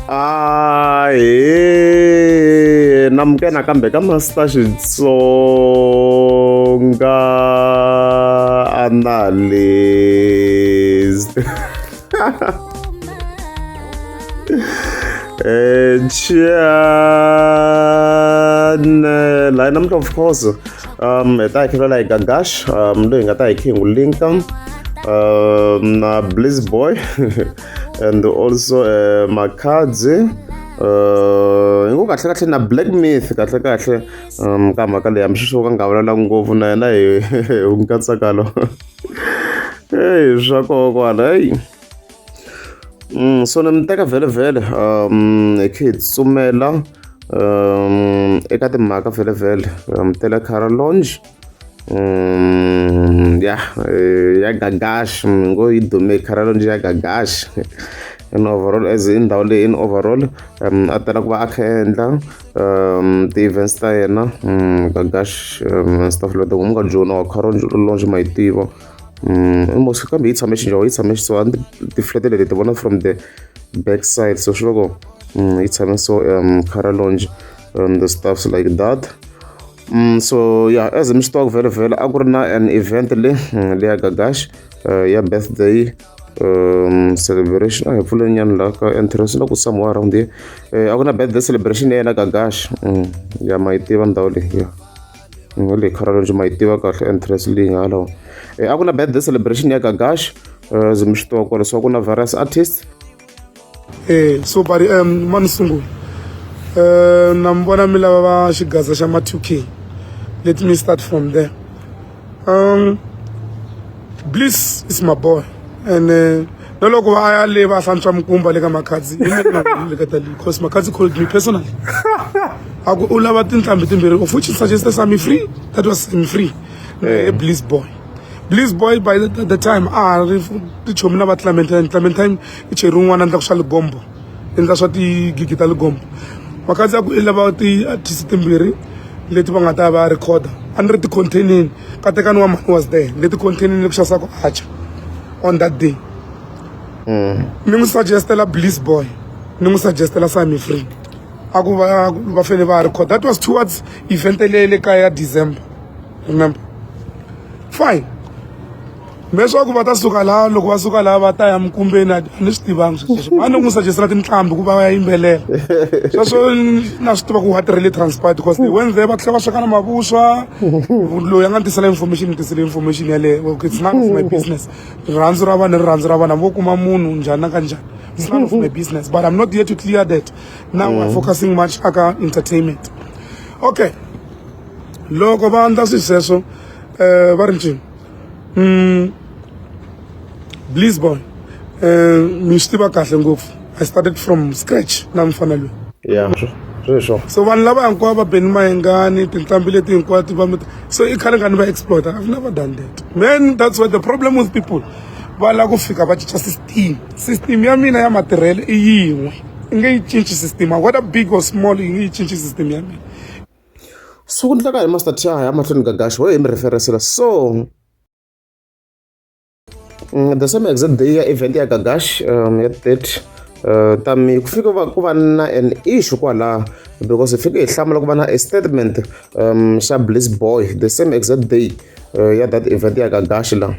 Ahee namukela nakambe ka Master Xitsonga Analyst channel hayi namuntlha of course hi ta hi khelela hi Gagash loyi hi nga ta hi khe hi n'wi linka na Bliss Boy and also Makhadzi hi ngo kahle kahle na Black Myth kahle kahle ka mhaka leyi hambi sweswo ka nga vulavula ngopfu na yena hi nkatsakalo eyi swa koho kwala heyi so ni mi teka vhele vhele hi khe hi tsutsumela eka timhaka vhele vhele ta le Cara Lounge ya ya Gagash ni ngo yi dume Cara Lounge ya Gagash in overall as i ndhawu leyi in overall a tala ku va a kha a endla ti-events ta yena Gagash and stuff like that ku nga Joni wa Cara Lounge ma yi tiva almost kambe yi tshame xinjhani yi tshame so ti-flat leti ti vona from the back side so swi loko yi tshame so Cara Lounge and the stuffs like that. So yeah, as mi swi tiva vhele vhele a ku ri na an event le le ya Gagash ya birthday celebration a hi pfuleni nyana laha ka entrance na ku somewhere around here a ku na birthday celebration ya yena Gagash ya ma yi tiva ndhawu leyi ya le Cara Lounge ma yi tiva kahle entrance leyi nga halawo a ku na birthday celebration ya Gagash as mi swi tiva kwale so a ku na various artists. So but mani sungula na mi vona mi lava va xigaza xa ma 2K. Let me start from there. Bliss is my boy and na loko va ya le va hlantswa mikumba le ka Makhadzi le ka tali because Makhadzi called me personally a ku u lava tinqambi timbirhi, of which he suggested Sami Free. That was Sami Free. Bliss Boy, Bliss Boy by the time a ha ri tichomi na va Clementine. Clementine i cheri un'wana endlaku swa ligombo, endla swa tigigi ta ligombo. Makhadzi a ku i lava ti-artist timbirhi leti va nga ta va recorda. A ni ri ti-containeni katekani wa mhani was there leti containeni ku xavisaka atchar on that day. Ni n'wi suggestela Bliss Boy, ni n'wi suggestela Sami Free, a ku va va fanele va record. That was towards event leyi le kaya ya December, remember? Fine, leswaku va ta suka laha, loko va suka laha va ta ya mikumbeni, a ni swi tivangi sweswo. A ni n'wi suggestela tinqambi ku va va ya yimbelela sweswo. Na swi tiva ku what really transpired because they went there, va tlhela va sweka na mavuswa. Loyi a nga ni tisela information, ni tisele information yaleyo. It's none of my business. Rirhandzu ra vanhu, rirhandzu ra vanhu, hambi vo kuma munhu njhani na ka njhani, it's none of my business, but I'm not here to clear that now. We're focusing much aka entertainment. Okay, loko va endla swilo sweswo va ri ncini Bliss Boy mi swi tiva kahle ngopfu. I started from scratch na mufana loyi. Ya, sweswo. So vanhu lava hinkwavo va Benny Mayengani, tinqambi leti hinkwato va so i khale nga ni va exploita. I've never done that, man. That's what the problem with people, va lava ku fika va cinca system. System ya mina ya matirhelo i yin'we, i nge yi cinci system, whether big or small, yi nge yi cinci system ya mina. So ku endleka hi Master T ya mahlweni Gagash ho hi mi referensela so the same exact day ya event ya Gagash ya 30 tami ku fika va ku va na an issue kwala because hi fike hi hlamula ku va na a statement xa Bliss Boy the same exact day ya that event ya Gagash la.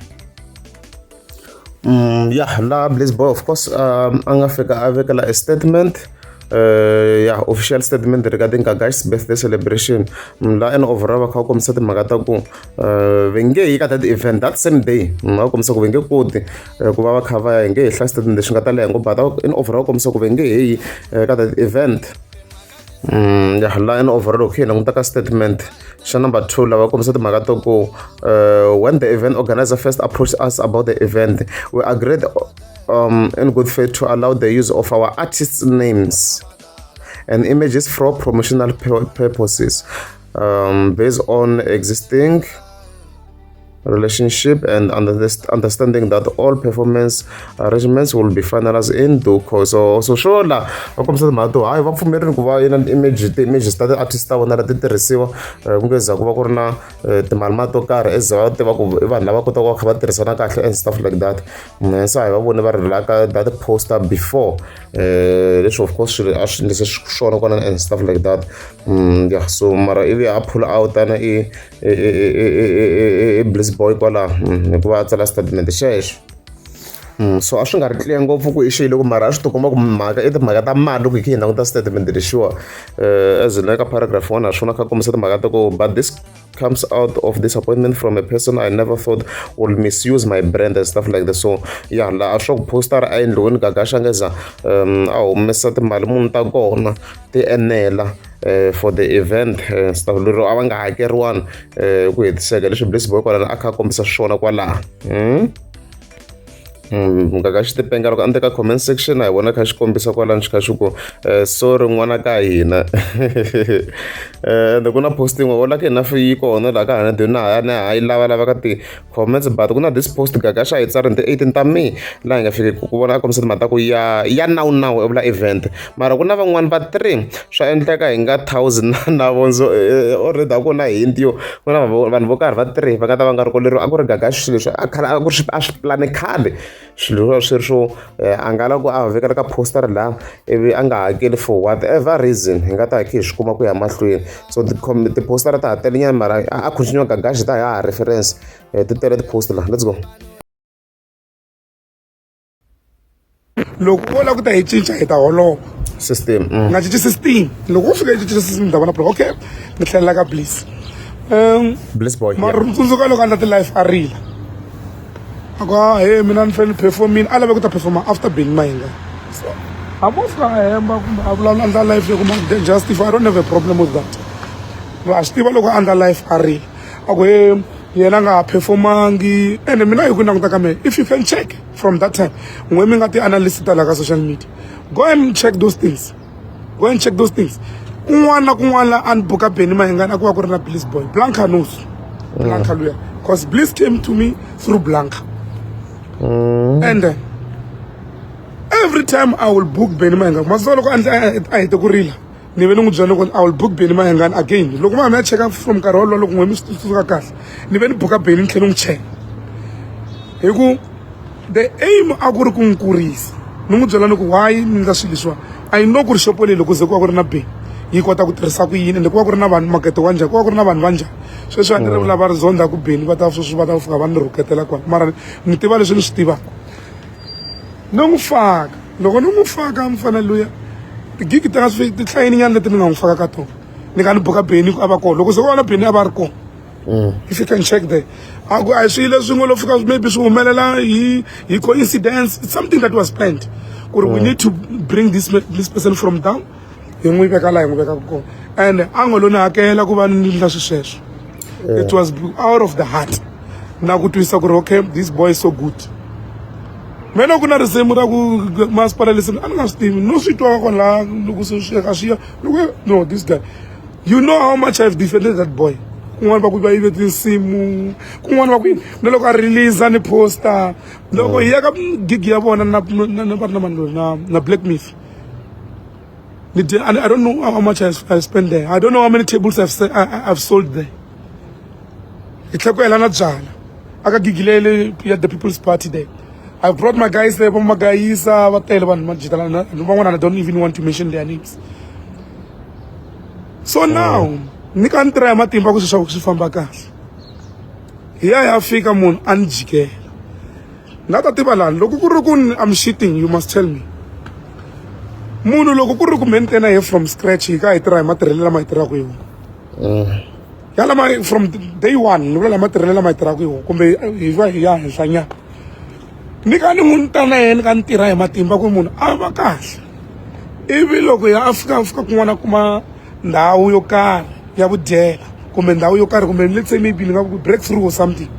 Yeah, la Bliss Boy of course a nga fika a vekela a statement, yeah, official statement regarding Gagash's birthday celebration. La in overall va kha va kombisa timhaka ta ku va nge yi ka that event that same day. Va kombisa ku va nge koti ku va va kha va ya hi nge hi hlaya statement lexi nga ta leha ngopfu, but in overall va kombisa ku va nge he yi ka that event. Ya, la in overall loko hi languta ka statement xa number 2 lava kombisa timhaka ta ku when the event organizer first approached us about the event, we agreed in good faith to allow the use of our artists' names and images for promotional purposes based on existing relationship and understanding that all performance arrangements will be finalized in due course. So sure la va kombisa timhaka to hayi va pfumerile ku va yina image ti-images ta ti-artist ta vona la ti tirhisiwa ku nge za ku va ku ri na timali ma to karhi as va tiva ku i vanhu lava kotaka ku va kha va tirhisana kahle and stuff like that. Se a hi va voni va ri la ka that poster before leswi of course swilo a swi endlise swona kona and stuff like that. Yeah, so mara ivi a pull out na i i Bliss Boy kwalaho hikuva a tsala statement xexo. So a swi nga ri clear ngopfu ku i xile ku mara a swi tikomba ku mhaka i timhaka ta mali loko hi kha hi languta statement lexiwa as in ka paragraph 1 ha swona kha kombisa timhaka ta ku but this comes out of disappointment from a person I never thought would misuse my brand and stuff like that. So yeah, la a swa ku poster a endliweni Gagash a ngeza a humesa timali muni ta kona ti enela for the event stuff lero a va nga hakeriwani ku hetiseka leswi Bliss Boy kwalano a kha a kombisa swona kwalaha. Gagash tipenga loko a ndzi ka comment section a hi vona kha xi kombisa kwalano xi kha xi ku sorry n'wana ka hina ende ku na post yin'we vona ka hina yi kona laha ka hina na ha na ha yi lavalava ka ti-comments but ku na this post Gagash a yi tsarini ti-18 ta May laha hi nga fiki ku vona a kombisa timhaka ta ku ya ya nawu nawu i vula event mara ku na van'wani va three swa endleka hi nga thousand na vondzo already a ku na hint yo ku na vanhu vo karhi va three va nga ta va nga ri ko lero a ku ri Gagash swilo leswi a khale a ku ri a swi pulane khale swilo swi ri swo a nga lava ku a vekela ka poster laha ivi a nga hakeli for whatever reason hi nga ta hi kha hi swi kuma ku ya mahlweni so ti-poster ta ha telenyana mara a continue Gagash ta ha reference ti tele ti-post laha. Let's go. Loko wo lava ku ta hi cinca hi ta holova system. Nga cinci system loko wo fika i cinca system ta vona okay ni tlhelela ka Bliss. Bliss Boy. Mara tsundzuka loko a endla ti-life a rila a ku a he mina ni fanele ni performini a lave ku ta performa after Benny Mayengani so hambi o fika a hemba kumbe a vulavula endla life ya kuma justify I don't have a problem with that. A swi tiva loko a endla life a rila a ku he yena a nga ha performangi ene mina hi ku languta ka mehe if you can check from that time n'we mi nga ti-analyst ta la ka social media go and check those things, go and check those things. Kun'wana na kun'wana la a ni buka Benny Mayengani a ku va ku ri na Bliss Boy. Blanca knows Blanca luya cause Bliss came to me through Blanca. And every time I will book Benny Mayengani masiku loko a hete ku rila ni ve ni n'wi byela loko I will book Benny Mayengani again loko ma mi ya cheka from nkarhi wolowo loko n'we mi swi tsundzuka kahle ni ve ni buka Benny ni tlhela ni n'wi cheka hi ku the aim a ku ri ku n'wi kurisa ni n'wi byela ni ku why ni endla swilo leswiwa I know ku ri xopo leyi loko ze ku va ku ri na Benny yi kota ku tirhisa ku yini ende ku va ku ri na vanhu makete wa njhani ku va ku ri na vanhu va njhani sweswi a ni ri lava ri zonda ku Benny va ta sweswi va ta fika va ni rhuketela kwala mara ni tiva leswi ni swi tivaka ni n'wi faka loko ni n'wi faka mfana luya tigigi ta swi ti hlayininyana leti ni nga n'wi faka ka tona ni ka ni buka Benny ku a va kona loko se ku va na Benny a va ri kona. If you can check there a ku a hi swilo leswi ngo lo fika maybe swi humelela hi coincidence. It's something that was planned ku ri we need to bring this person from down hi n'wi veka laha hi n'wi vekaka kona and a ngo lo ni hakela ku va ni endla swi sweswo. It was out of the heart na ku twisisa ku ri okay this boy is so good. Me loko na risimu ra ku masipala leswi a ni nga swi tivi no swi twa kona laha loko se swi a swi ya loko no this guy. You know how much I've defended that boy. Kun'wana va ku va yive tinsimu kun'wana va ku yini na loko a release ni poster loko hi ya ka gig ya vona na na va ri na mani loyi na Black Myth ni dye I don't know how much I spent there. I don't know how many tables I've sold there. Hi tlhela ku hela na byala aka gig leyi ya the People's Party there. I brought my guys there, vo Magayisa va tele vanhu majitana van'wana I don't even want to mention their names. So now ni ka ni tirha hi matimba ku swi swi famba kahle hi ya ya fika munhu a ni jikela nga ta tiva lani loko ku ri ku I'm shitting you must tell me munhu loko ku ri ku me ni tena hi from scratch hi ka hi tirha hi matirhelo lama hi tirhaka hi wona ya lama from day one ni vula lama tirhelo lama hi tirhaka hi wona kumbe hi va hi ya henhla nyana ni ka ni n'wi ta na yena ni ka ni tirha hi matimba ku munhu a va kahle ivi loko ya a fika fika kun'wana a kuma ndhawu yo karhi ya vudyela kumbe ndhawu yo karhi kumbe let's say maybe ni nga ku breakthrough or something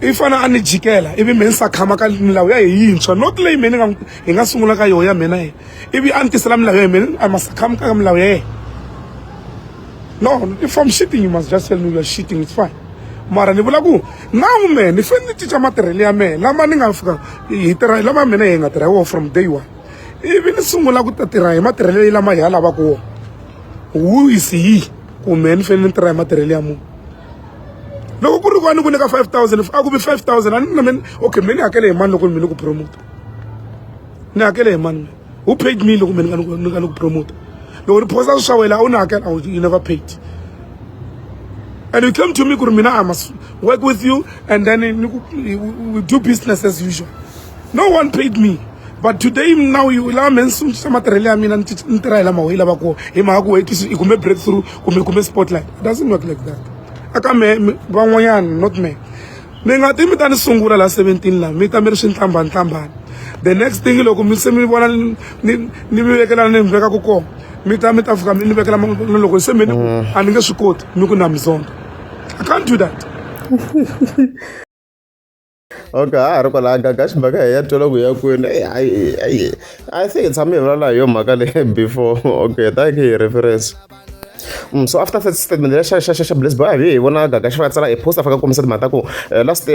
i fane a ni jikela ivi me ni sakhama ka milawu ya hi yintshwa not leyi me ni nga hi nga sungula ka yona ya mina yena ivi a ni tisela milawu ya mina a ma sakhama ka milawu ya yena. No, if I'm shitting you must just tell me you are shitting, it's fine. Mara ni vula ku now mehe ni fanele ni cinca matirhelo ya mehe lama ni nga fika hi tirha lama mina hi nga tirha hi wona from day one, ivi ni sungula ku ta tirha hi matirhelo lama hi ya lavaka wona. Who is he ku mehe ni fanele ni tirha hi matirhelo ya munhu? Loko ku ri ku a ni ku nyika 5000, a ku vi 5000 a ni na mina. Okay, me ni hakele hi mani loko mi ni ku promote? Ni hakele hi mani? Who paid me loko me ni nga ni ku promote? Loko ni posta swa wena, a wu ni hakela, you never paid. And you came to me ku ri mina I must work with you and then ni ku we do business as usual. No one paid me, but today now you lava me ni cinca matirhelo ya mina, ni tirha hi lama hi lavaka hi mhaka ku i kume breakthrough kumbe i kume spotlight. It doesn't work like that. Aka me van'wanyana, not me, mi nga ti mi ta ni sungula la 17 la mi ta mi ri swintlambanitlambani. The next thing, loko mi se mi vona ni mi vekela, ni mi vekaku kona, mi ta fika mi ni vekela. Loko se mi ni a ni nge swi koti, mi ku na mizongo. I can't do that. Okay, ha ha ri kwalaha Gagashi, mhaka hi ya twela ku ya kwini. I think hi tshame hi vulavula hi yo mhaka leyi before. Okay, thank you reference. So after that statement xa Bliss Boy, hi vona Gagashi va tsala e post, a fika kombisa timhaka ta ku last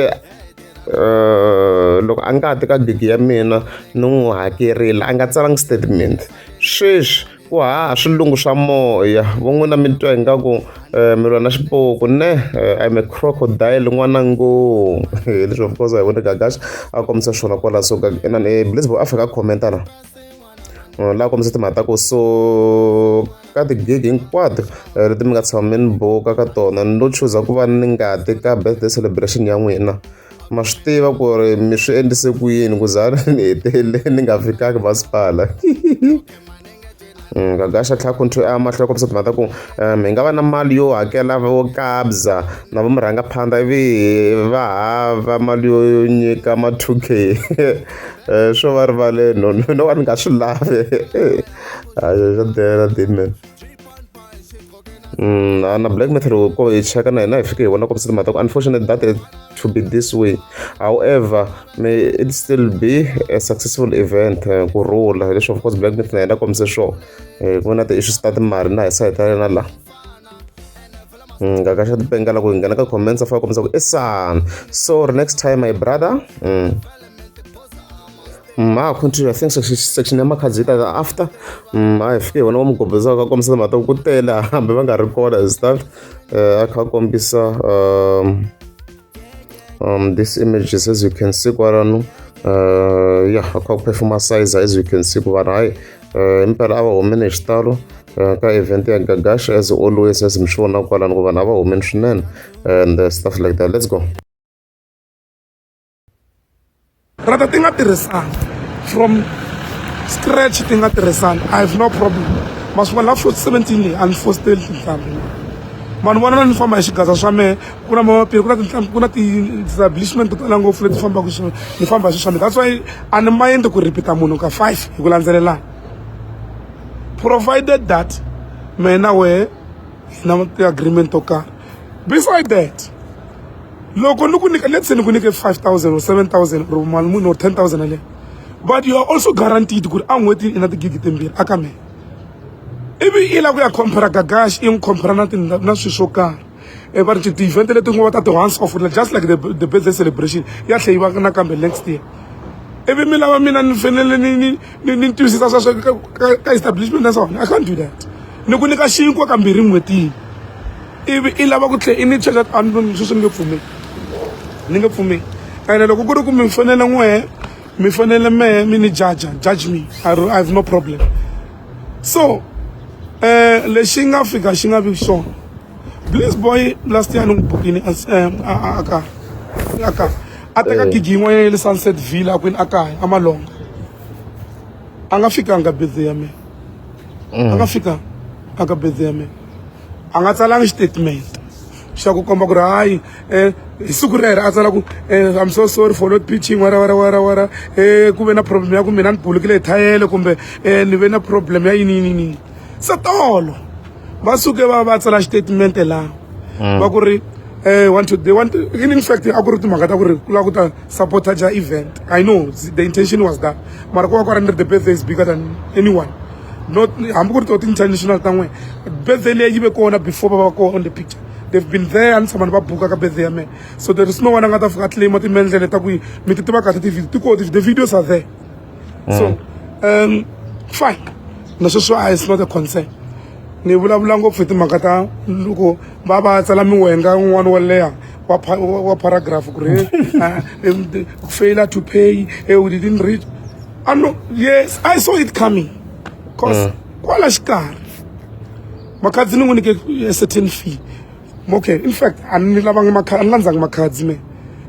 loko a nga ti ka gigi ya mina ni n'wi hakerile, a nga tsalangi statement. Sweswi ku haha swilungu swa moya vo n'wina, mi twa ingaku mi lwa na xipuku ne. I'm a crocodile n'wana ngo hi leswi. Of course hi vone Gagashi a kombisa swona kwala. So inani Bliss Boy a fika a commenta la laha kombisa timhaka ta ku so ka tigigi hinkwato leti mi nga tshama mi ni buka ka tona, ni lo chuza ku va ni nga ti ka birthday celebration ya n'wina. Ma swi tiva ku ri mi swi endlise ku yini ku za ni hetelele ni nga fikanga masipala. Gagashi a tlhela continue a mahlweni kombisa timhaka ta ku hi nga va na mali yo hakela vo Kabza na vo murhangaphandla, ivi va hava mali yo nyika ma 2K, swo va rivaleni. No, no, a ni nga swi lavi, hayi swa dela man. Na Black Method ko hi cheka na hina, hi fike hi vona kombisa timhaka ta ku unfortunate that it to be this way, however may it still be a successful event, ku rhula. Hi leswi of course Black Method na yena kombise swona ku na ti-issues ta timali na hi sayiti ta yena laha. Gagashi ti pengela ku hi nghena ka comments, a fika kombisa ku esan sorry, next time my brother. Ma continue, I think section ya Makhadzi yi ta after. A hi fike hi vona va mugobeza ka kombisa timhaka ta ku tele hambi va nga ri kona and stuff. A kha a kombisa this images, as you can see kwalano. Yeah, a kha ku performa size, as you can see ku vanhu hayi himpela a va humile hi xitalo ka event ya Gagash, as always, as mi swi vona kwalano ku vanhu a va humile swinene and stuff like that. Let's go. Rata ti nga tirhisani from scratch, ti nga tirhisani, I have no problem. Ma swi vona la 17 leyi a ni fosteli tinhlambi. Vanhu vona ni famba hi xigaza swa mehe, ku na mapiri, ku na tinhlambi, ku na ti-establishment to tala ngopfu leti fambaka swona, ni famba hi swi swa mina. That's why a ni mind ku repeat-a munhu ka five hi ku landzelelana, provided that mehe na wehe hi na ti-agreement to karhi. Beside that, loko ni ku nyika, let's say ni ku nyike 5000 or 7000 or mali muni or 10,000 yaleyo, but you are also guaranteed ku ri a n'hwetini i na tigigi timbirhi aka mehe, ivi i lava ku ya compare Gagash, i n'wi compare na na swilo swo karhi, va ri ti-event leti ngo va ta ti-once off, just like the birthday celebration ya tlhe yi va nakambe next year, ivi mi lava mina ni fanele ni twisisa sweswo ka establishment na swona. I can't do that. Ni ku nyika xinkwa kambirhi n'hwetini, ivi i lava ku tlhela i ni charge, a sweswo ni nge pfumeli, ni nge pfumeli. Ene loko ku ri ku mi fanele n'wehe, mi fanele mehe mi ni judge me, I have no problem. So lexi nga fika xi nga vi xona, Bliss Boy last year ni n'wi bukini a ka a ka a teka gigi yin'wana ya le Sunset Villa kwini a kaya a Malonga, a nga fikanga birthday ya mina, a nga fikanga aka birthday ya mina, a nga tsalangi xitatimende xa ku komba ku ri hayi hi siku rero a tsala ku I'm so sorry for not pitching, wara wara wara wara, ku ve na problem ya ku mina ni bulukile hi thayele kumbe ni ve na problem ya yini yini yini. Se tolo va suke va tsala xitatimende laha va ku ri want to they want to, in fact a ku ri timhaka ta ku ri ku lava ku ta supporta ja event. I know the intention was that, mara ku va ku ri ni ri the birthday is bigger than anyone, not hambi ku ri to ti-international ta n'wina. Birthday leyi yi ve kona before va va kona on the picture. They've been there a ni tshama ni va buka ka birthday ya mina. So there is no one a nga ta fika a claim timendlele ta ku mi ti tiva kahle ti-video ti koti, the videos are there. So fine, na sweswo a it's not a concern. Ni vulavula ngopfu hi timhaka ta loko va va tsala miwenga un'wana wo leha wa paragraph ku ri failure to pay, we didn't reach. I know, yes, I saw it coming cause kwala xikarhi Makhadzi ni n'wi nyike a certain fee. Okay, in fact a ni lavanga Makhadzi, a ni landzanga Makhadzi me.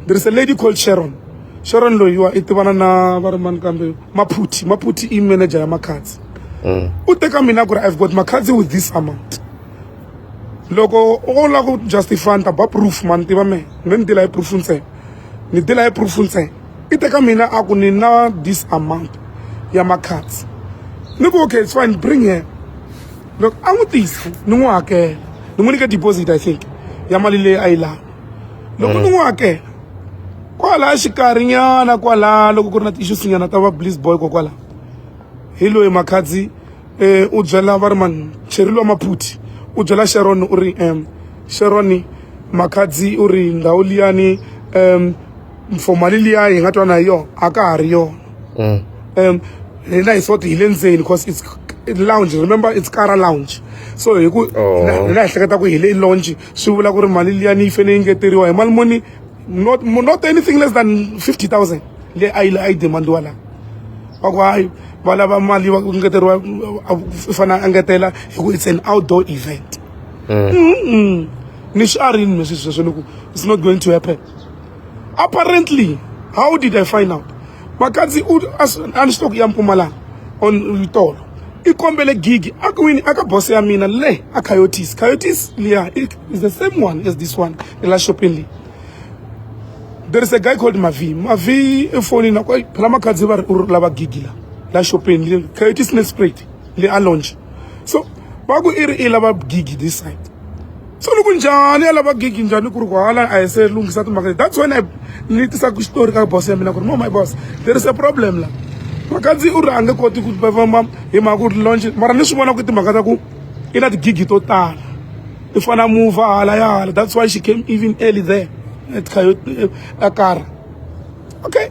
There is a lady called Sharon. Sharon loyiwa i tivana na va ri mani kambe Maphuti. Maphuti i manager ya Makhadzi. U teka mina ku ri I've got Makhadzi with this amount. Loko o lava ku justify ni ta ba proof mani tiva me, me ni deal hi proof ntsena, ni deal hi proof ntsena. I teka mina a ku ni na this amount ya Makhadzi. Ni ku okay, it's fine, bring her. Loko a n'wi tisa ni n'wi hakela, ni n'wi nyike deposit I think ya mali leyi a yi lava. Loko ni n'wi hakela kwalaya xikarhi nyana kwalaya, loko ku ri na ti-issues nyana ta va Bliss Boy kokwala, hi loyi Makhadzi u byela va ri mani Cherry wa Maphuti, u byela Sharon u ri Sharon Makhadzi u ri ndhawu liyani for mali liya hi nga twana hi yona a ka ha ri yona. Hina hi soti hi le ndzeni cause it's lounge, remember it's Kara Lounge. So hi ku hina hi hleketa ku hi le lounge, swi vula ku ri mali liyani yi fanele yi ngeteriwa hi mali muni, not anything less than 50,000 leyi a yi a yi demandiwa laha. Va ku hayi, va lava mali va ngeteriwa, i fanele a engetela hi ku it's an outdoor event. Ni swi arini me sweswo ni ku it's not going to happen. Apparently, how did I find out? Makhadzi u a ni swi ku ya Mpumalanga on tolo i kombele gig a kwini aka boss ya mina le a Coyotes. Coyotes liya is the same one as this one la shopping le. There is a guy called Mavi. Mavi i fonini a ku phela Makhadzi va ri u lava gig la la shopping le Coyotes Nelspruit le a launch. So va ku i ri i lava gig this side. So loko njhani ya lava gig njhani ku ri ku hala a hi se lunghisa timhaka. That's when I ni tisa ku xitori ka boss ya mina ku ri no my boss, there is a problem la. Makhadzi u ri a nge koti ku performa hi mhaka ku ri launch, mara ni swi vona ku timhaka ta ku i na tigigi to tala i fana move hala ya hala. That's why she came even early there at Coyote a Kara. Okay,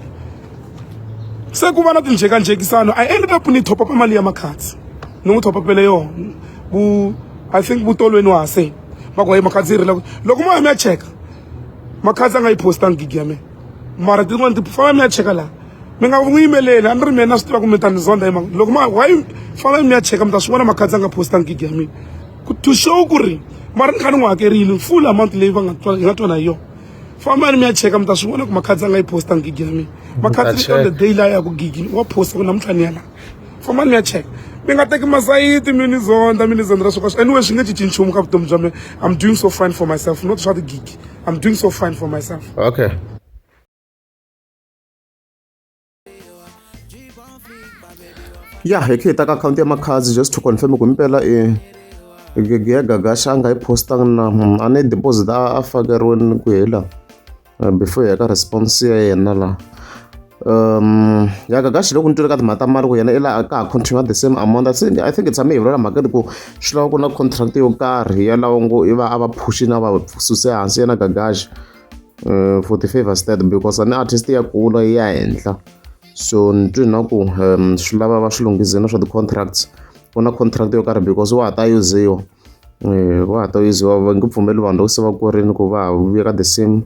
se ku va na tinjhekanjhekisano. I ended up ni top up mali ya Makhadzi, ni n'wi top upele yona vu I think vutolweni wa ha se va ku hey Makhadzi ri loko mo ya mi ya cheka Makhadzi a nga yi postangi gig ya mina, mara tin'wani ti famba mi ya cheka laha mi nga n'wi yimeleli. A ni ri mina na swi tiva ku mi ta ni zonda hi mhaka loko ma why famba mi ya cheka mi ta swi vona Makhadzi a nga postangi gig ya mina to show ku ri mara ni kha ni n'wi hakerile full amount leyi va nga hi nga twana hi yona. Fambani mi ya cheka mi ta swi vona ku Makhadzi a nga yi postangi gig ya mina. Makhadzi on the day laha ya ku gigini wa posta ku namuntlha ni ya laha. Fambani mi ya cheka, mi nga teki masayiti mi ni zonda mi ni zondela swo ka swi. Anyway, swi nge cinci nchumu ka vutomi bya mina. I'm doing so fine for myself, not swa tigigi. I'm doing so fine for myself. Okay. Ya hi khe hi ta ka akhawunti ya Makhadzi just to confirm ku himpela i gigi ya Gagash a nga yi postanga na a ni deposit a fakeriweni ku hela before hi ya ka response ya yena la. Ya Gagash loko ni twile ka timhaka ta mali ku yena i la ka ha continue the same amount. I think hi tshame hi vulavula mhaka ku swi lava ku na contract yo karhi ya lawa ngo i va a va phushini a va suse hansi yena Gagash for the favor state because ni artist ya kula yi ya henhla. So ni twi na ku swi lava va swi lunghisile na swa ti-contracts, ku na contract yo karhi because wa ha ta yuziwa, wa ha ta yuziwa. Va nge pfumeli vanhu loko se va kurini ku va ha vuya ka the same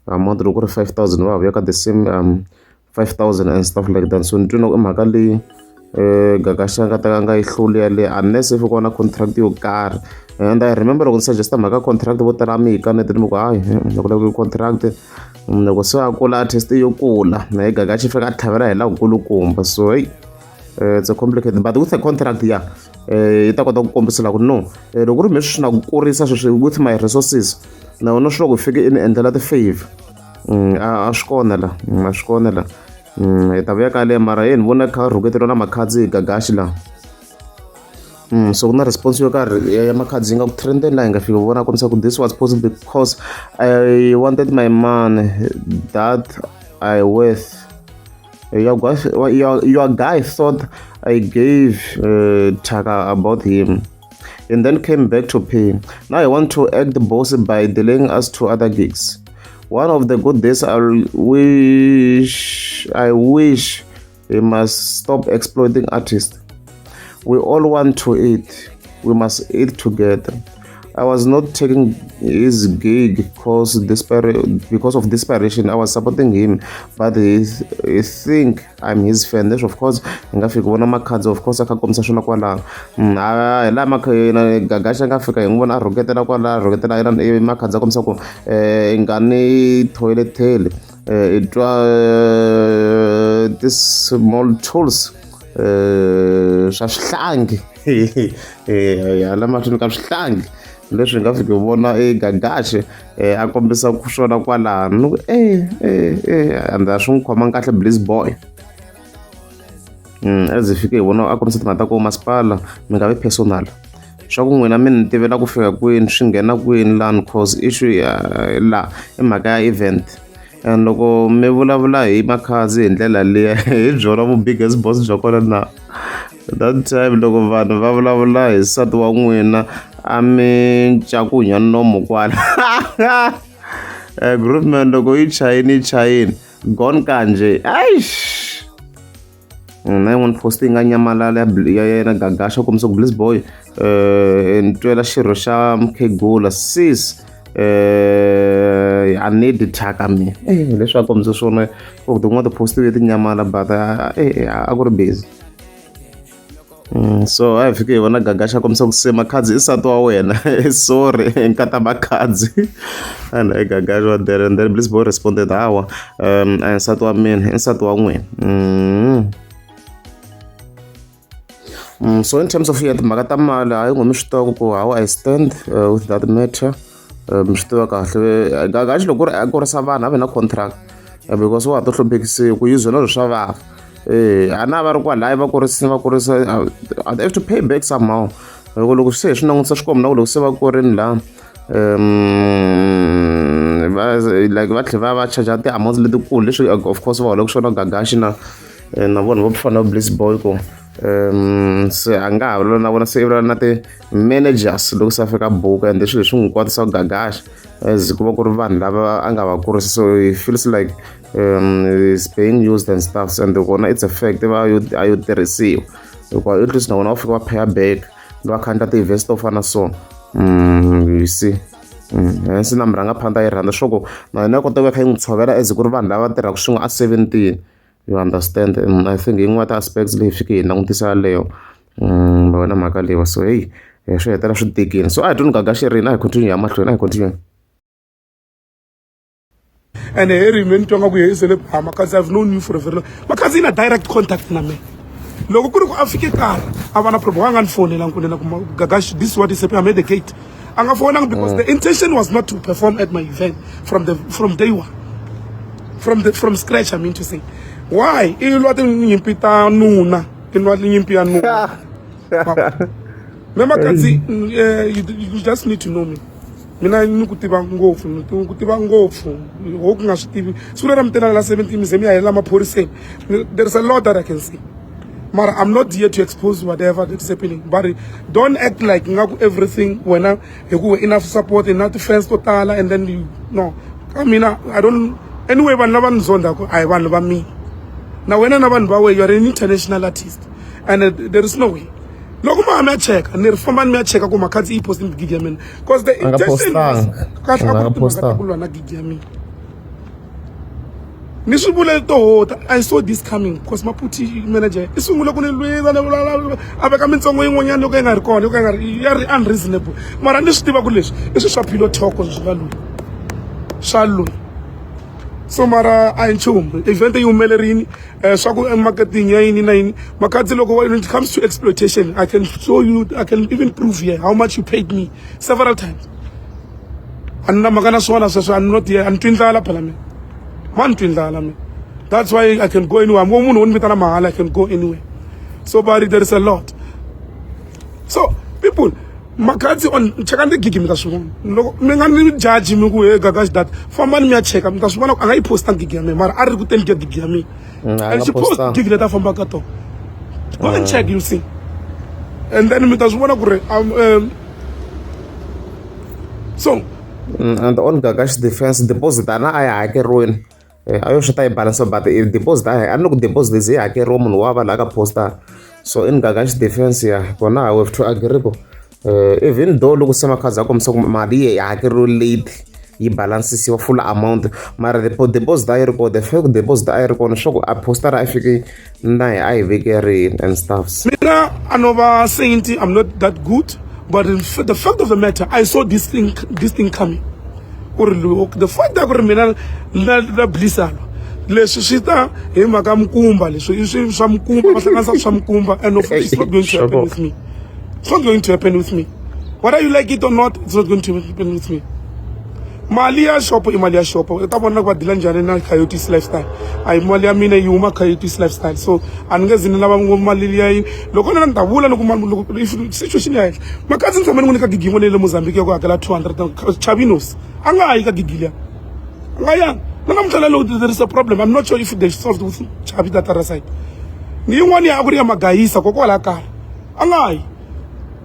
amount, loko ku ri 5000 va ha vuya ka the same 5000 and stuff like that. So ni twi na ku i mhaka leyi Gagash a nga ta ka nga yi hluli yaleyo unless if ku va na contract yo karhi. And I remember loko ni suggest mhaka contract vo tala mi yi kanetile mi ku hayi loko lava contract loko se a kula artist yo kula na hi Gagash i fika a tlhavela hi la kulukumba. So hey, it's a complicated, but with a contract ya yi ta kota ku kombisa la ku no loko ku ri me swi na ku kurisa sweswi with my resources na wena swi loko hi fike i ni endlela ti-favor a swi kona la, a swi kona la. Hi ta vuya ka le mara ye ni vona kha rhuketeriwa na Makhadzi hi Gagash la. So ku na response yo karhi ya Makhadzi yi nga ku trendeni laha hi nga fika vona kombisa ku this was possible because I wanted my money that I worth. Your guy thought I gave thyaka about him. And then came back to pay. Now I want to act the boss by delaying us to other gigs. One of the good days I wish he must stop exploiting artists. We all want to eat. We must eat together. I was not taking his gig because of desperation. I was supporting him, but he think I'm his fan. Leswi of course hi nga fiki vona Makhadzi, of course a kha kombisa swona kwalaho. Hi laha yena Gagashi a nga fika hi n'wi vona a rhuketela kwalaho, a rhuketela yena ivi Makhadzi a kombisa ku i nga ni toilet i twa ti-small tools swa swihlangi hala mahlweni ka swihlangi leswi hi nga fiki vona e Gagashi a kombisa ku swona kwalano ni ku e e e and a swi n'wi khomanga kahle Bliss Boy. As hi fike hi vona a kombisa timhaka ta ku masipala mi nga vi personal swa ku n'wina mi ni tivela ku fika kwini swi nghena kwini lani, cause issue ya la i mhaka ya event, and loko mi vulavula hi Makhadzi hi ndlela liya hi byona vu biggest boss bya kona na that time loko vanhu va vulavula hi nsati wa n'wina a mi ncakunya nomo kwala. Grootman loko yi chayini yi chayini gone kanje, aish. Na yin'wana post yi nga nyamalala ya yena Gagasha kombisa ku Bliss Boy ni twela xirho xa mukhegula sis a need thyaka mina leswi a kombisa swona ku tin'wana ti-post leti nyamala, but a ku ri busy. So a hi fike hi vona Gagasha kombisa ku se Makhadzi i nsati wa wena, sorry nkata Makhadzi, and Gagashi wa there, and then Bliss Boy responded, hawa a hi nsati wa mina, i nsati wa n'wina. So in terms of ya timhaka ta mali, hayi ngo mi swi tiva ku how I stand with that matter. Mi swi tiva kahle Gagashi loko ku ri a kurisa vanhu a ve na contract because wa ha to hluphekisiwa ku use na swa vava a na va ri kwalaya va kurisa va kurisa, they have to pay back somehow. Loko loko se hi swi langutisa swi komba na ku loko se va kurini laha va like va tlhela va va charge ti-amounts letikulu leswi of course va holaka swona Gagashi na vona va fana na Bliss Boy ku se a nga ha vulavula na vona, se i vulavula na ti-managers loko se a fika buka, and swilo leswi n'wi kwatisaka Gagashi as ku va ku ri vanhu lava a nga va kurisa, so he feels like is being used and stuff, and kona it's a fact va a yo tirhisiwa hikuva at least na vona va fika va pay back va kha endla ti-events to fana so. You see, hence na murhangaphandla yi rhandza swa ku na yena ya kota ku va kha yi n'wi tshovela as ku ri vanhu lava tirhaka swin'we a 17, you understand? I think yin'wana ya ti-aspects leyi fike hi langutisa yaleyo va na mhaka leyiwa, so hey swi hetelela swi tikile, so a hi tweni Gagashi rini, a hi continue ya mahlweni, a hi continue. And Harry me ni twa nga ku ye celeb ha Makhadzi, I've known you for a very long. Makhadzi i na direct contact na me. Loko ku ri ku a fike kaya a va na problem, a nga ni fonela kunene ku Gagash, this is what is happening, I'm at the gate. A nga fonanga because the intention was not to perform at my event from day one, from scratch. I mean to say, why i lwa tinyimpi ta nuna, i lwa nyimpi ya nuna me Makhadzi? You just need to know me. Mina ni ku tiva ngopfu, ni ku tiva ngopfu ho ku nga swi tivi siku leri mi tela la 17 mi ze mi ya hela maphoriseni. There is a lot that I can say, mara I'm not here to expose whatever that's happening, but don't act like nga ku everything wena hi ku enough support, enough fans to tala, and then you no ka mina. I don't anyway. Vanhu lava ni zondaku a hi vanhu va mina na wena na vanhu va wena. You are an international artist and there is no way. Loko ma mi ya cheka ni ri fambani mi ya cheka ku Makhadzi yi post gig ya mina because the A nga intention was postanga. kahle a A nga ku ri timhaka ta postanga. ku lwa na gig ya mina. Ni swi vule tohota, I saw this coming because Maputi manager i sungule ku ni lwisa ni vulavula a veka mintsongo yin'wanyana yo ka yi nga ri kona, yo ka yi nga ri ya ri unreasonable, mara ni swi tiva ku leswi i swilo swa pillow talk swi nga loyi swa loyi. So mara a hi nchumu, event yi humelerini swa ku marketing ya yini na yini. Makhadzi loko when it comes to exploitation, I can show you, I can even prove here how much you paid me several times. A ni na mhaka na swona sweswo. I'm not here, a ni twi ndlala phela mina, ma ni twi ndlala mina. That's why I can go anywhere. Hambi munhu wo ni vitana mahala, I can go anywhere. So but there is a lot. So people, Makhadzi on cheka ti gigi mi ta swi vona. Loko mi nga ni judge mi ku he Gagash that, fambani mi ya cheka mi ta swi vona ku a nga yi posta gigi ya mina, mara a ri ku teni ka gigi ya mina. A And nga she post postanga. gig leti a fambaka ka tona. Go and check, you'll see. And then mi ta swi vona ku ri so And on Gagash defense, deposit ana a yi hakeriwini. A yo xota yi balance, but deposit a ni ku deposit ze yi hakeriwa munhu wa va laha ka poster. So in Gagash defense, ya kona we have to agree ku even though loko se Makhadzi a kombisa ku mali yi hakeriwe late, yi balancisiwa full amount, mara the deposit a yi ri kona. The fact deposit a yi ri kona swa ku a poster a fiki na hi a yi vekerini and stuffs. Mina a no va saint, I'm not that good, but the fact of the matter, I saw this thing coming, ku ri the fact ku ri mina na blisalo leswi swi ta hi mhaka mikumba, leswi i swi swa mikumba, va hlanganisa swa mikumba, and of it's not going to happen with me. It's not going to happen with me, whether you like it or not. It's not going to happen with me. Mali ya xopo i mali ya xopo. U ta vona ku va dila njhani na Coyotes Lifestyle. A hi mali ya mina, yi huma Coyotes Lifestyle, so a ni nge zi ni lava mali liya yi loko ni ta vula loko mali loko if situation ya henhla. Makhadzi ni tshama ni n'wi nyika gigi yin'wana ya le Mozambique ya ku hakela 200. Chavinos a nga ha yi ka gigi liya, a nga yanga na namuntlha. Loko there is a problem, I'm not sure if they solved with Chavi that other side. Ni yin'wana ya a ku ri ya Magayisa kokwala kaya, a nga yi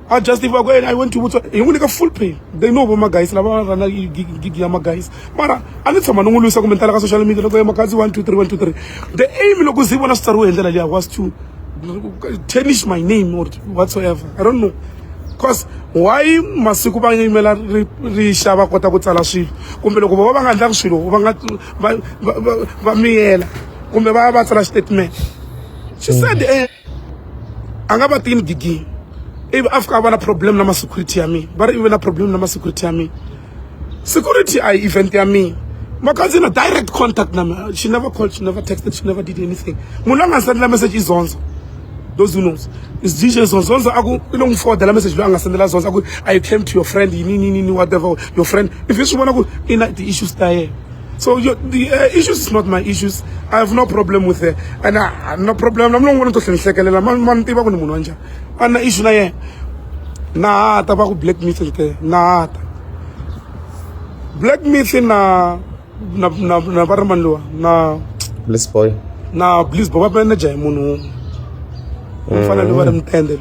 a justify ku I went to Botswana, hi n'wi nyika full pay. They know vo Magayisa lava va rana gig ya Magayisa, mara a ni tshama ni n'wi lwisa kumbe ni tala ka social media loko ya Makhadzi 1 2 3 1 2 3. The aim loko zi vona swi tsariwe hi ndlela liya was to tarnish my name or whatsoever, I don't know, cause why masiku va yimela ri xa va kota ku tsala swilo, kumbe loko vo va nga endlangi swilo va nga va miyela kumbe va ya va tsala statement. She said a nga va tini gigini, ivi a fika a va na problem na ma-security ya mina. Va ri i ve na problem na ma-security ya mina. Security a hi event ya mina. Makhadzi na direct contact na mina. She never called, she never texted, she never did anything. Munhu a nga sendela message i Zonzo. Those who knows is DJ Zonzo. Zonzo a ku i lo n'wi forwardela message loyi a nga sendela Zonzo, a ku I came to your friend yini yini yini, whatever, your friend. If i swi vona ku i na ti-issues ta yena. So the issues is not my issues. I have no problem with her and I no problem na mulongo to hlehlekelela ma ni tiva ku ni munhu wa njhani. A na issue na yena na ha ta va ku Black Myth te na ha ta Black Myth na va ri mani luwa na Bliss Boy. Na Bliss Boy va manager hi munhu wun'we, u fana ni va ri Mutende,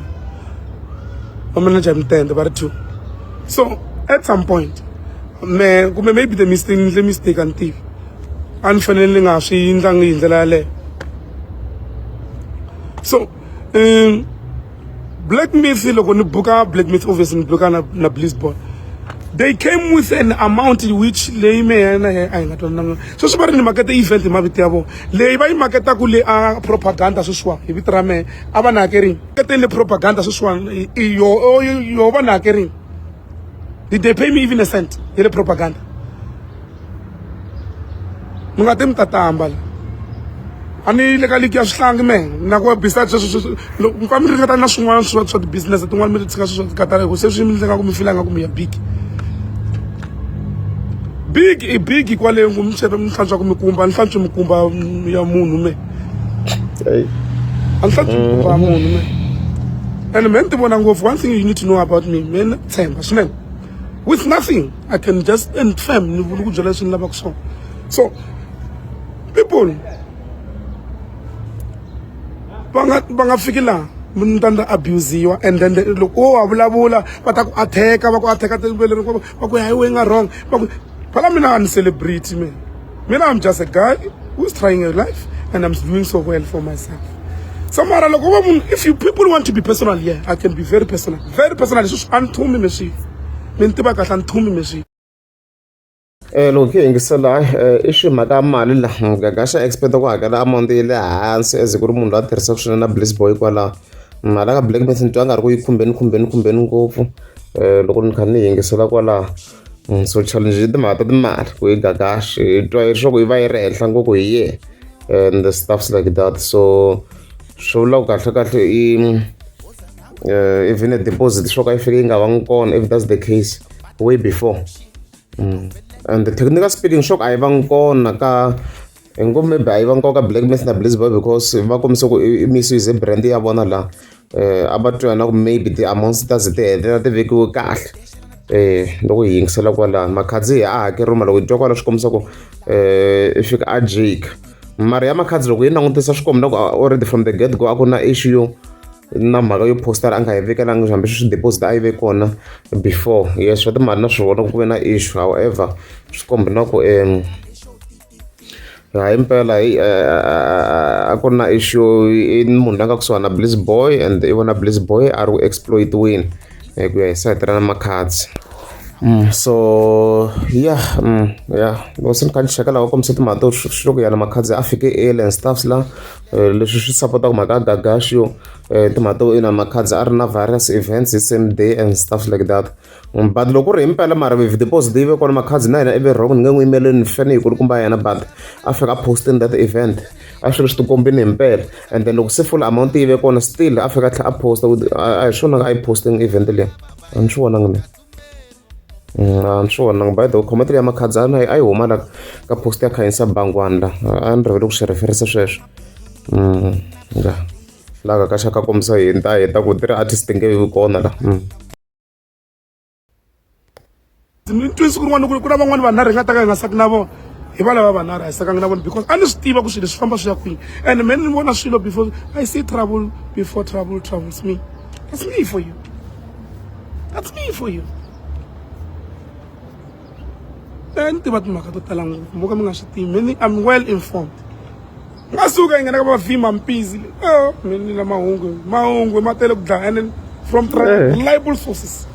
va manager hi Mutende va ri two. So at some point me kumbe maybe the mistake ni endle mistake, a ni tivi, a ni fanele ni nga swi endlangi hi ndlela yaleyo. So Black Myth, loko ni buka Black Myth, obviously ni buka na Bliss Boy. They came with an amount which leyi mehe na yehe a hi nga twanananga. Sweswi va ri ni makete event hi mavito ya vona, leyi va yi maketaku le a propaganda sweswiwani hi vito ra mehe, a va ni hakerini maketeni le propaganda sweswiwani yo yo va ni hakerini? Did they pay me even a cent ya le propaganda? Mi nga ti mi ta tamba la, a ni le ka ligi ya swihlangi me na ku besides sweswo loko mi famba mi ringeta na swin'wana swa ti-business tin'wana, mi tshika sweswo katara hi ku se swi mi endla ku mi fila nga ku mi ya big big i big kwale ku mi xeva mi hlantswa ku mikumba, ni hlantswi mikumba ya munhu me. A ni hlantswi mikumba ya munhu me, and me ni ti vona ngopfu. One thing you need to know about me, me ni tshemba swinene. With nothing I can just stand firm, ni vula ku byela leswi ni lavaka swona. So people va nga fiki laha ni ta ni abusiwa, and then loko wo wa vulavula va ta ku attack, va ku attack va ku hayi we nga wrong, va ku phela mina a ni celebrity me. Mina I'm just a guy who's trying a life and I'm doing so well for myself. So mara loko va munhu, if you people want to be personal, yeah, I can be very personal, very personal. Leswi a ni thumi me swi mi ni tiva kahle, a ni thumi me swi. Loko hi yingisela i swi mhaka ya mali laha Gagaxa expect ku hakela amount ya le hansi as ku ri munhu loyi a tirhisaka swinene na Bliss Boy kwalaho. Mali ka Black Myth ni twa nga ri ku yi khumbeni khumbeni khumbeni ngopfu loko ni kha ni yingisela kwalaho. So challenge i timhaka ta timali ku yi Gagaxa hi twa leswaku yi va yi ri henhla ngopfu hi yehe and the stuffs like that. So swi vula ku kahle kahle i even a deposit swo ka yi fike yi nga vangi kona, if that's the case, way before. And technically speaking, swo ka a yi vangi kona ka hi ngo maybe a yi vangi kona ka Black Myth na Bliss Boy, because va kombisa ku i misuse brand ya vona laha a va twa na ku maybe ti-amounts ta ze ti hetelela ti vekiwe kahle. Loko hi yingisela kwalaho Makhadzi hi a hakeriwe ma loko hi twa kwala swi kombisa ku i fika a jika mara ya Makhadzi, loko yi langutisa swi komba ku already from the get go a ku na issue. Na mhaka yo poster a nga yi vekelangi hambi swi deposit a yi ve kona before. Yes, swa timali na swi vona ku ve na issue, however swi komba na ku hayi impela a ku ri na issue. I munhu la nga kusuhana na Bliss Boy and i vona Bliss Boy a ri ku exploit-weni ku ya hi sayiti ra Makhadzi. So yeah, yeah, loko se ni kha ni cheka laha va kombisa timhaka to swi ku yana Makhadzi a fike early and stuffs la, leswi swi support-aka mhaka ya Gagash yo timhaka to ina Makhadzi a ri na various events hi same day and stuff like that. But loko ku ri himpela mara deposit yi ve kona, Makhadzi na yena i ve wrong, ni nge n'wi yimeleli fane yi kulukumba yena, but a fika a posting that event a swilo swi tikombini himpela. And then loko se full amount yi ve kona, still a fika a tlhela a posta, a hi swona a yi posting event liya, a ni swi vonangi mina. A ni swi vonangi. By the way, comment ya Makhadzi a yi huma la ka post ya Khanyisa Bangwana la, a ni rivele ku swi referisa sweswo. Ya laha ka xa ka kombisa hi ta heta ku tiri artist nge vi kona la. Ni twi siku rin'wana ku na van'wani vanharhu hi nga ta ka hi nga saki na vona, hi va lava vanharhu a hi sakangi na vona because a ni swi tiva ku swilo leswi famba swi ya kwini, and me ni vona swilo before. I see trouble before trouble troubles me. That's me for you, that's me for you. Ni tiva timhaka to tala ngopfu mo ka mi nga swi tivi. Me I'm well informed. Nga suka yi nghena ka va vima mpizi le, oh, mi ni na mahungu, mahungu ma tele ku dlaya and then from reliable sources.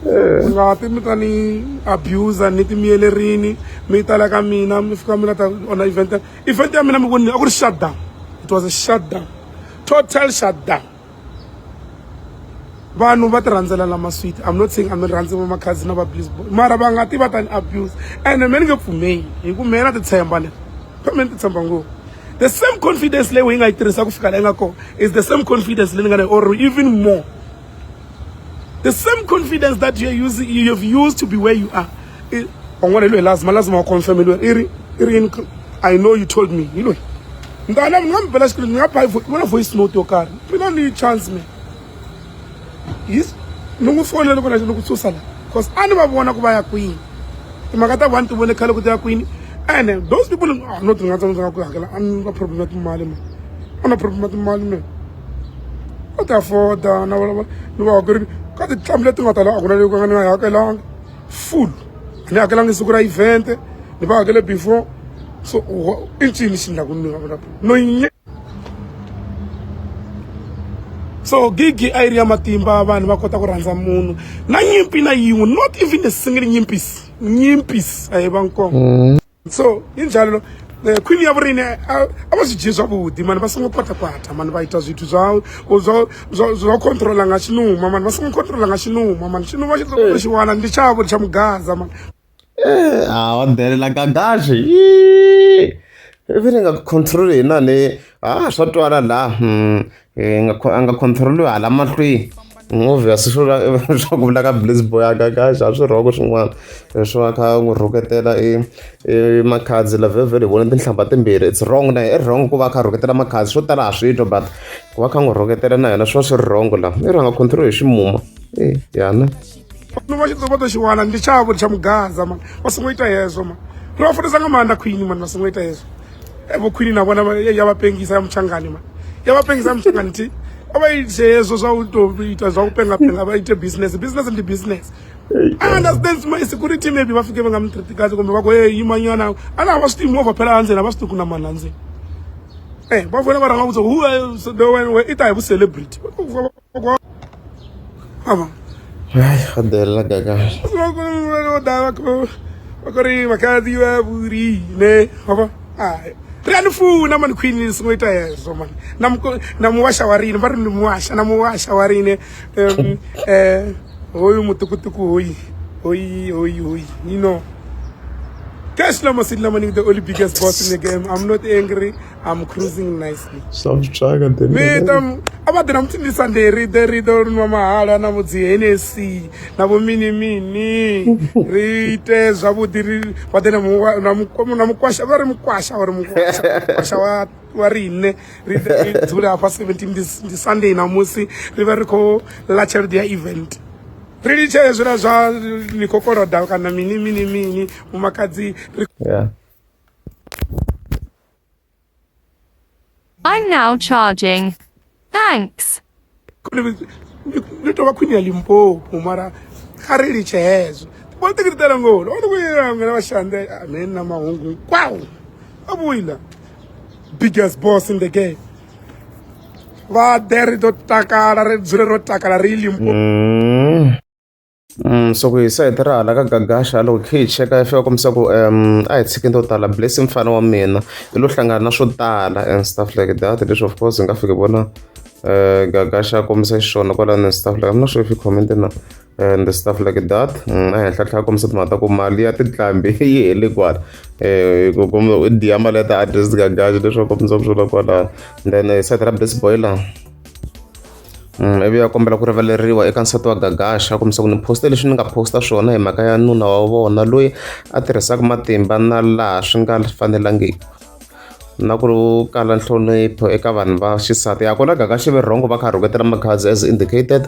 Mi nga ti mi ta ni abuser, ni ti miyelerini, mi tala ka mina, mi fika mi la ta ona event, event ya mina. Mi vonile a ku ri shutdown, it was a shutdown, total shutdown. Vanhu va ti rhandzela la maswiti. I'm not saying a mi rhandzi va Makhadzi na va Bliss Boy, mara va nga ti va ta ni abuse and me ni nge pfumeli hi ku mehe na ti tshemba ni me ni ti tshemba ngopfu. The same confidence leyi yi nga yi tirhisa ku fika la yi nga kona is the same confidence leyi ni nga na, or even more. The same confidence that you are using, you have used to be where you are. Van'wana hi loyi lazima lazima wa confirm loyi i ri i ri yini. I know you told me hi loyi ntana ni nga mi bela xikweleti, ni nga ba vona voice note yo karhi mina ni chance me yes ni n'wi fonela loko na ni ku susa la, cause a ni va vona ku va ya kwini. Timhaka ta vanhu ti vone khale ku ti ya kwini, and those people, ah, not nga tsandzeka ku hakela. A ni na problem ya timali man, a na problem ya timali man, va ti afforda na vona ni va hakerini ka tinhlambi leti nga tala, a ku na leyi ka ni nga yi hakelanga full. A ni hakelanga siku ra event, ni va hakele before. So i ncini xi ndlaku ni nga no yi? So gigi a yi ri ya matimba, vanhu va kota ku rhandza munhu na nyimpi na yin'we, not even a single nyimpisi, nyimpisi a yi va nkona. So yi njalo queen ya vurimi a va swi dyi zwavhuḓi mani, vha songo kwata kwata mani, vha ita zwithu zwa zwa zwa zwa controla nga tshinuma mani, vha songo controla nga tshinuma mani, tshinuma tshi ḓo tshi wana ndi tshavho tsha mugaza mani. A wa delela Gagashi ivi ni nga control hi na ni a swa twala la, nga a nga control hala mahlweni. Obvious swo swa ku vula ka Bliss Boy a Gagashi a swi wrong, swin'wana swo a kha n'wi rhuketela i i Makhadzi la vhevhele hi vona tinhlamba timbirhi, it's wrong na i wrong ku va a kha a rhuketela Makhadzi. Swo tala ha swi twa, but ku va kha n'wi rhuketela na yena swi va swi ri wrong la, i rhanga control hi ximuma e yana. Tshinuma tshi ḓo vha ḓo tshi wana ndi tshavho tsha mugaza mani, vha songo ita hezwo mani, ri vha funesa nga maanḓa khwini mani, vha songo ita hezwo. Vho khwini na vhona ya vha pengisa ya mutshangani mani, ya vha pengisa ya mutshangani thi a vha ite hezwo zwa u tou ita zwa u penga penga, vha ite business, business ndi business. I understand my security, maybe va fike va nga mi treat kahle kumbe va ku hey yimanyana, a na va swi tivi movha phela endzeni, a va swi tivi ku na mani endzeni. Va vona va rhanga vutisa who i ta hi vu celebrity ava. Hayi, wa delela Gagashi. Va ku ri Makhadzi va vurile va ri a ni funa mani, khwini ni songo ita hezwo mani, na na muwasha wa rine va ri ni muwasha na muwasha wa rine hoyu mutukutuku hoyi hoyi hoyi hoyi, you know. Cash Lama City Lama, the only biggest boss in the game. I'm not angry. I'm cruising nicely. Swa swi tsaka. Mi ta a va ḓi na mutsi ndi Sunday ri ḓe ri ḓo nwa mahalwa na vho dzi Hennessy na vho mini mini, ri ite zwavhuḓi, ri vha ḓe na na mukwasha, vha ri mukwasha or mukwasha, mukwasha wa riṋe, ri ḓe ri dzule hafha 17 ndi Sunday ṋamusi, ri vhe ri khou ḽa tshelede ya event, ri litshe hezwiḽa zwa ni khou koloda kana mini mini mini mumakadzi ri. Yeah. I'm now charging. Thanks. Ni to va queen ya Limpopo mara kha ri litshe hezwo tipolitiki ti tele ngopfu loko ni ku yena va xande a mina na mahungu hinkwawo a vuyila biggest boss in the game va de ri to takala ri dzule ro takala ri yi Limpopo. So ku hi sayiti ra hala ka Gagaxa loko hi kha hi cheka yi fika kombisa ku a hi tshikini to tala Blessing mfana wa mina i lo hlangana na swo tala and stuff like that leswi of course hi nga fiki vona Gagaxa a kombisa xiswona kwalano and stuff like I'm not sure if you commented na and stuff like that a henhla tlhela a kombisa timhaka ta ku mali ya tinqambi yi hele kwala ku komba u diya mali ya ti-artist Gagaxa leswi va kombisaka swona kwalano then sayiti ra Bliss Boiler. Ivi a kombela ku rivaleriwa eka nsati wa Gagaxa a kombisa ku ni post-e leswi ni nga post-a swona hi mhaka ya nuna wa vona loyi a tirhisaka matimba na laha swi nga fanelangiki na ku kala nhlonipho eka vanhu va xisati ya kona Gagaxa ve wrong va kha rhuketela Makhadzi as indicated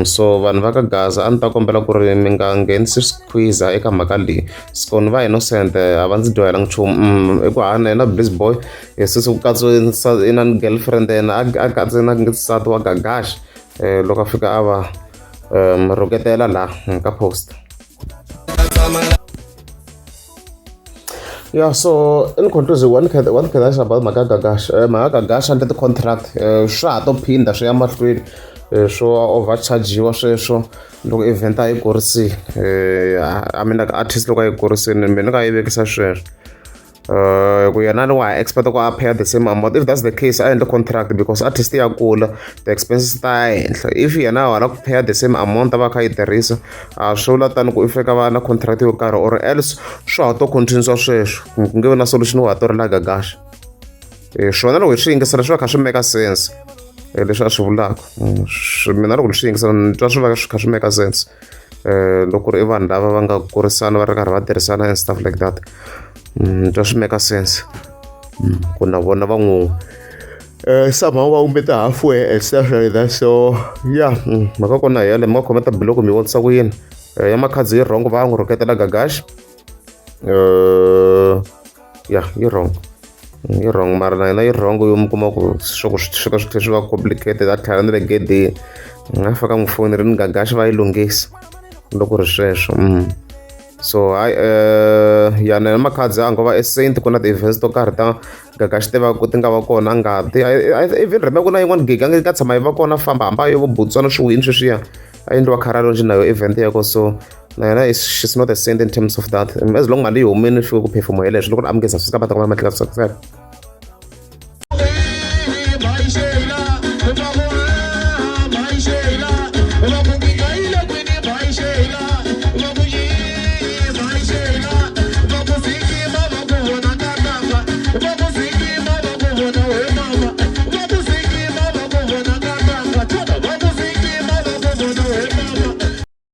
so vanhu va ka Gaza a ni ta kombela ku ri mi nga nghenisi swikhwiza eka mhaka leyi sikoni va innocent a va ndzi dyohelangi nchumu i ku hana yena Bliss Boy sesi ku katsa i na girlfriend yena a katse na nsati wa Gagash loko a fika a va rhuketela laha ka post. Yeah, so in conclusion, one can ask about mhaka Gagash. Mhaka Gagash handle ti-contract swa ha to phinda swi ya mahlweni swo overchargiwa sweswo loko event a yi kurisile I mean like artist loko a yi kurisile mina ka yi vekisa sweswo ku yena ni wa ha expect ku a pay the same amount if that's the case a endle contract because artist ya kula the expenses ta ya henhla if yena a hala ku pay the same amount a va kha yi tirhisa a swi vula tani ku i fika va na contract yo karhi or else swa ha to continue sweswo ku nge vi na solution wa ha to ri la Gagaxa swona loko hi swi yingisela swi va kha swi make sense leswi a swi vulaka mina loko ni swi yingisela ni twa swi va swi kha swi make sense loko ku ri i vanhu lava va nga kurisana va ri karhi va tirhisana and stuff like that ni twa swi make sense ku na vona va n'wi somehow va hume ti-halfway and stuff like that so yeah mhaka kona hi yaleyo mi nga comment below ku mi vonisa ku yini ya Makhadzi yi wrong va n'wi rhuketela Gagash ya yi wrong yi wrong mara na yena yi wrong yo mi kuma ku swa ku swi fika swi tlhela swi va complicated a tlhela na le gedeni nga fika n'wi fonela Gagash va yi lunghisa loko ri sweswo so hayi ya na Makhadzi a ngo va e saint ku na ti-events to karhi ta Gagash ti va ti nga va kona a nga ti even remember ku na yin'wana gig a nga tshama yi va kona famba hamba yo vo Botswana swi wini sweswiya a endliwa Kharalonji na yo event ya ko so na yena she's not a saint in terms of that as long mali yi humile fika ku perform yeleswo loko ri amukeza swi ka va ta kuma matlika success.